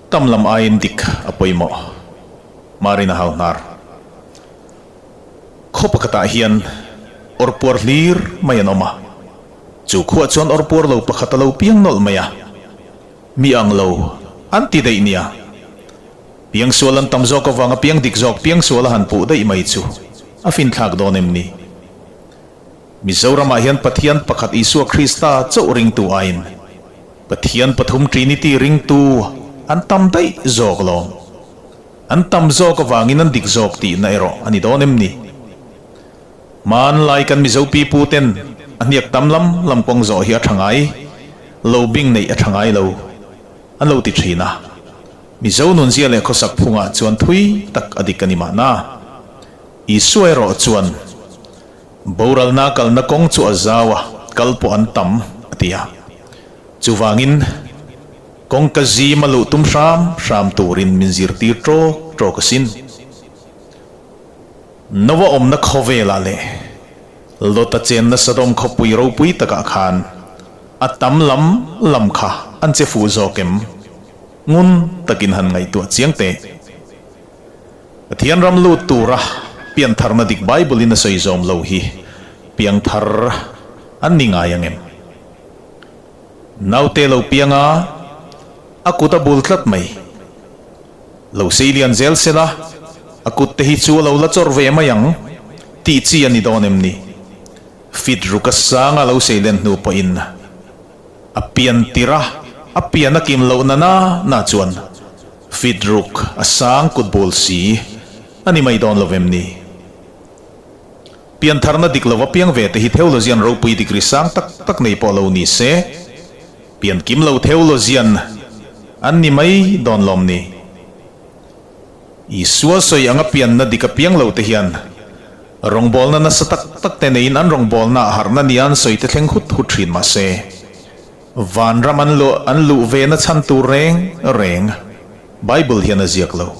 Tam lam aiin dik a pawimawh. Marina Hauhnar. Khaw pakhatah hian awrpuar hlir mai an awm a. Chu khuah chuan awrpuar lo pakhat a lo piang nawlh mai a. Mi ang lo an ti daih nia. Piangsual an tam zawk avanga piang dik zawk piangsual a han puh daih mai chu a finthlak dawn em ni? Mizoramah hian Pathian pakhat Isua Krista chauh ringtu aiin Pathian pathum Trinity ringtu an tam daih zawk lawm. An tam zawk avangin an dik zawk tihna erawh a ni dawn em ni? Hmanlai kan Mizo pipu ten a hniak tam lam lam kawng zawh hi a tha ngai lo bing neih a tha ngai lo an lo ti thin a. Mizo nunzia leh khawsak phungah chuan thui tak a dik a ni mahna. Isua erawh chuan Boralna kalna kawng chu a zau a, kal pawh an tam, a ti a. Chuvangin, kawngka zim a luh tum hram hram turin min zirtir tawk tawk asin. Noah awmna khawvelah leh Lota chenna Sodom khawpui ropui takah khan a tam lam lam kha an che fuh zawk em? Ngun takin han ngaihtuah chiang teh. Pathian ram lut tura piantharna dik Bible in a sawi zawm lo hi piangthar an ni ngai ang em? Naute lo piang a, a kut a bul tlat mai. Lo sei lian zel sela, a kut te hi chu a lo la chawrh ve mai ang tih chi a ni dawn em ni? Fit ruk a sang a lo sei len hnu pawhin a pian tirh a, a pian a kim loh na na na chuan Fit ruk a sang kut bul si a ni mai dawn lo vem ni? Piantharna dik lova piang ve te hi theologian ropui degree sang tak tak nei pawh lo ni se, pian kim lo theologian an ni mai dawn lawm ni? Isua sawi anga pianna dik a piang lo te hian rawngbawlna nasa tak tak te neiin an rawngbawlna ah harhna nia an sawi te thleng hut hut thin mah se, Vanram an luh an luh ve na chhan tur reng reng Bible hian a ziak lo.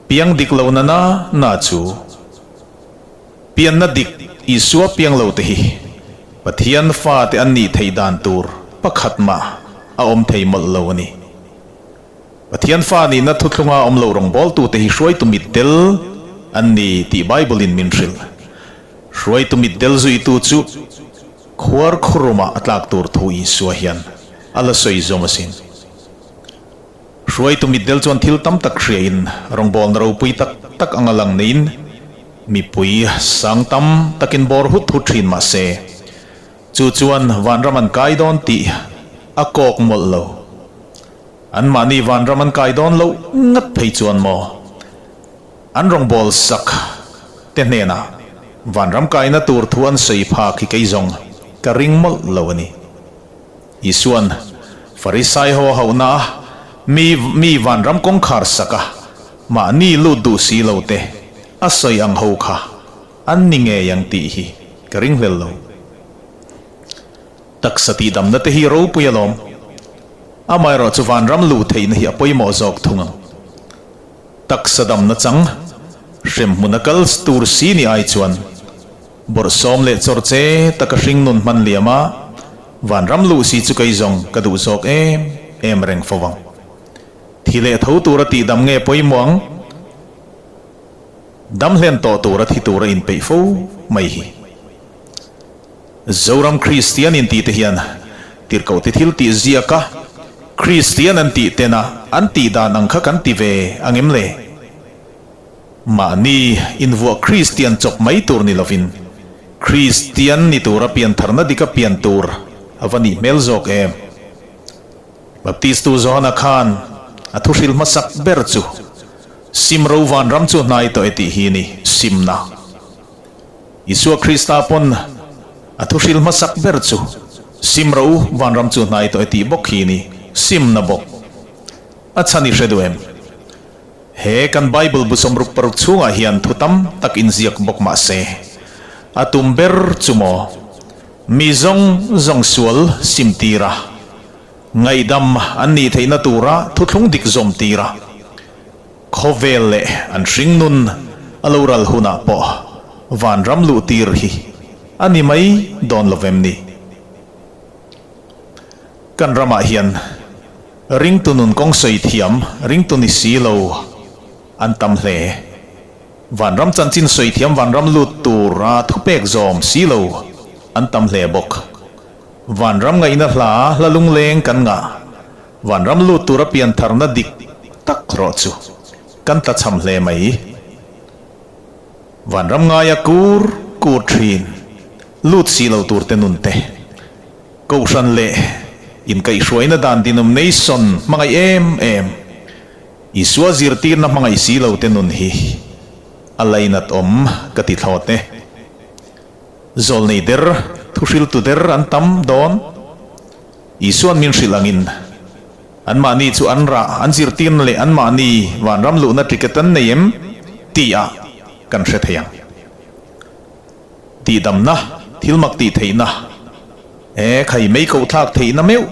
Piang dik lo na na na chu pianna dik Isua piang lo te hi Pathian fate an nih theih dan tur pakhat mah a awm thei mawlh lo a ni. Pathian fa nihna thuthlunga awm lo rawngbawltute hi hruaitu mitdel an ni tih Bible in min hrilh. Hruaitu mitdel zuitu chu Khuar khurumah a tlak tur thu Isua hian a la sawi zawm asin. Hruaitu mitdel chuan thil tam tak hriain rawngbawlna ropui tak tak anga lang neiin mipui sang tam takin bawr hut hut thin mah se, chu chuan vanram an kai dawn tih a kawk mawlh lo. Anmahni vanram an kai dawn loh ngat phei chuan maw? An rawngbâwl sak te hnênah vanram kaina tûr thu an sawi phâk hi kei zawng ka ring mawlh lo a ni. Isua'n Farisai ho a hauhna a, mi mi vanram kawngkhâr sak a, mahni lût duh si lo te a sawi ang ho kha an ni ngei ang tih hi ka ring hlel lo. Taksa tihdamna te hi ropui alawm. Amaherawhchu vanram luh theihna hi a pawimawh zâwk thung ang. Taksa damna chang, hremhmun a kal tur si ni ai chuan bawrhsawm leh chawr che taka hring nun hman liam a, vanram luh si chu kei zawng ka duh zawk em em reng fo ang. Thi leh tho tura tihdam nge pawimawh ang? Dam hlen tawh tura thi tura inpeih fo mai hi. Zoram Kristian intih te hian tirhkoh te thil tih ziak a, Kristian an tih tena an tih dan ang kha kan ti ve ang em le? Mahni invuah Kristian chawp mai tur ni lovin Kristian ni tura piantharna dika pian tur a va nih hmel zawk em? Baptistu Johana khan a thuhril hmasak ber chu Simro vanram chu hnai tawh e tih hi ni, simna. Isua Krista pawn a thuhril hmasak ber chu sim rawh u, vanram chu hnai tawh e tih bawk hi ni, simna bawk. A chhan i hre duh em? He kan Bible bu 66 chhungah hian thu tam tak inziak bawk mah se, a tum ber chu maw, mi zawng zawng sual sim tira, ngaihdam an nih theihna tura thuthlung dik zawm tira, Khawvel leh an hringnun a lo ral hunah pawh vanram luh tir hi a ni mai dawn lo vem ni? Kan ramah hian Ringtu nun kawng sawi thiam, ringtu ni si lo an tam hle. Vanram chanchin sawi thiam vanram lut tur a thupek zawm si lo an tam hle bawk. Vanram ngaihna hla hla lungleng kan ngah. Vanram lut tura piantharna dik tak rawh chu kan tlachham hle mai. Vanram ngaia kur kur thin lut si lo tur te nun te. Kohhran leh inkaihhruaina dan denomination hmangaih em em, Isua zirtirna hmangaih si lo te nun hi a lainat awm ka ti thlawt e. Zawlnei der, thuhriltu der an tam dawn. Isua'n min hrilh angin anmahni chu an rah, an zirtirna leh anmahni vanram luhna ticket an nei em tih ah kan hre thei ang. Tihdamna, thil mak tih theihna, he khai mei koh thlak theihna meuh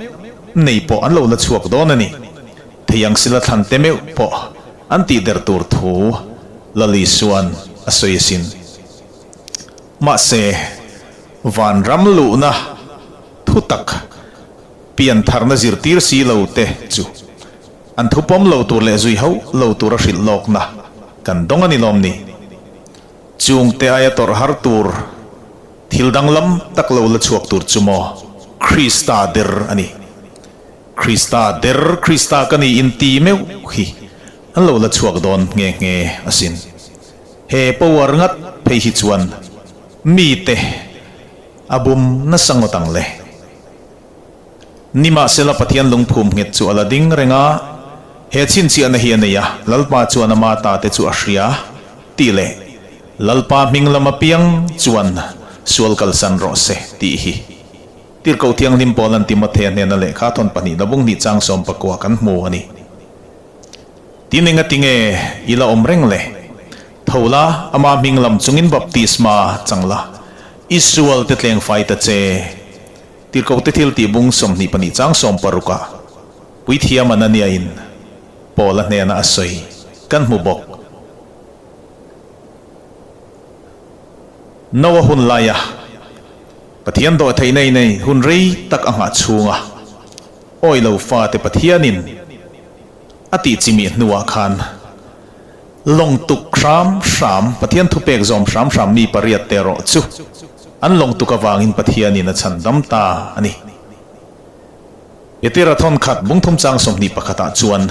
nei pawh an lo la chhuak dawn a ni. Thei ang sila thlan te meuh pawh an tih der tur thu Lal Isua'n a sawi asin. Mahse, vanram luhna thu tak piantharna zirtir si lo te chu an thu pawm lo tur leh zui hauh lo tura hrilh lawkna kan dawng a ni lawm ni? Chungte aia tawrh har tur thil danglam tak lo la chhuak tur chu maw Krista der a ni. Krista der, Krista ka ni inti meuh hi an lo la chhuak dawn nghe nghe asin. He power ngat phei hi chuan mite a bum nasa ngawt ang le. Nimahsela Pathian lungphum nghet chu a la ding reng a, he chhinchhiahna hi a nei a, Lalpa chuan ama ta te chu a hria tih leh Lalpa hming lam apiang chuan sual kalsan rawh se tih hi Tirhkoh Thianghlim Paula'n Timothea hnena lehkha thawn pahnihna bung hnih chang 19 kan hmu a ni. Tin engatinge i la awm reng le? Tho la, ama hming lam chungin baptisma chang la, i sual te tleng fai ta che. Tirhkohte thil tih bung 22 chang 60 ah Puithiam Ananiain Paula hnena a sawi kan hmu bawk. Noa hun laia Pathian dawh theihna in ei hun rei tak a nghah chhunga awi lo fate Pathianin a tih chimih hnuah khan Lawng tuk hram hram, Pathian thupek zawm hram hram mi pariat te erawh chu an lawng tuk avangin Pathianin a chhandam ta a ni. Petera thawn khat bungthum chang 21 ah chuan,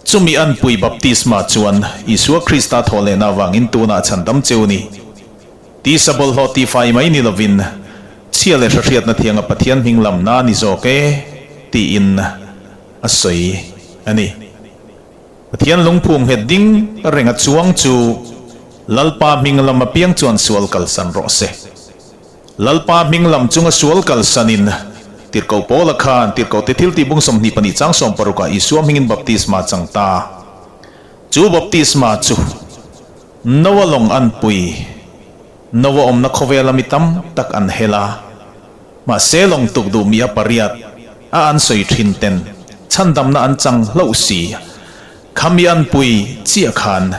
Chumi anpui baptisma chuan Isua Krista thawhlehna avangin tunah a chhandam cheu ni. Tisa bawlhhlawh tihfai mai ni lovin chhia leh hrahriatna thianga Pathian hming lamna a ni zawk e, tiin a sawi a ni. Pathian lungphum nghet ding reng a chuang chu Lalpa hming lam apiang chuan sual kalsan rawh se. Lalpa hming lam chunga sual kalsanin Tirhkoh Paula khan Tirhkohte thiltih bung 22 chang 60 ah Isua hmingin baptisma chang ta. Chu baptisma chu Noa lawng an pui. Noa awmna khawvela mi tam tak an hel a. Mahse lawng tuk duh mi a pariat a an sawi thin ten chhandamna an chang hlauh si. Khami an pui chiah khan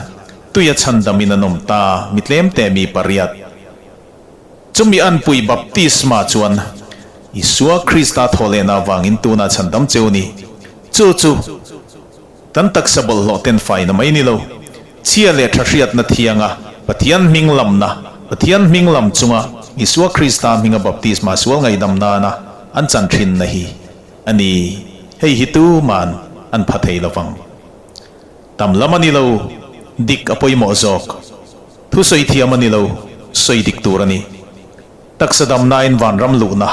tui a chhandamin an awm ta mi tlem te mi pariat. Chumi an pui baptisma chuan Isua Krista thawhlehna avangin tunah chhandam cheu ni. Chu chu. Kan taksa bawlhhlawh ten faina mai ni lo, chhia leh tha hriatna thianga Pathian hming lamna, Pathian hming lam chunga Isua Krista hminga baptisma sual ngaihdam nana an chan thinna hi a ni. Hei hi tuman an pha thei lovang. Tam lam a ni lo, dik a pawimawh zawk. Thusawi thiam a ni lo, sawi dik tur a ni. Taksa damnain vanram luhna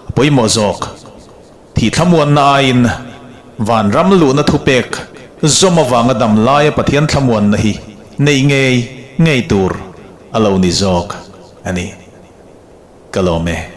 a pawimawh zawk. Thih thlamuanna aiin vanram luhna thupek zawm avanga dam laia Pathian thlamuanna hi neih ngei ngei tur a lo ni zawk a ni. Ka lawm e.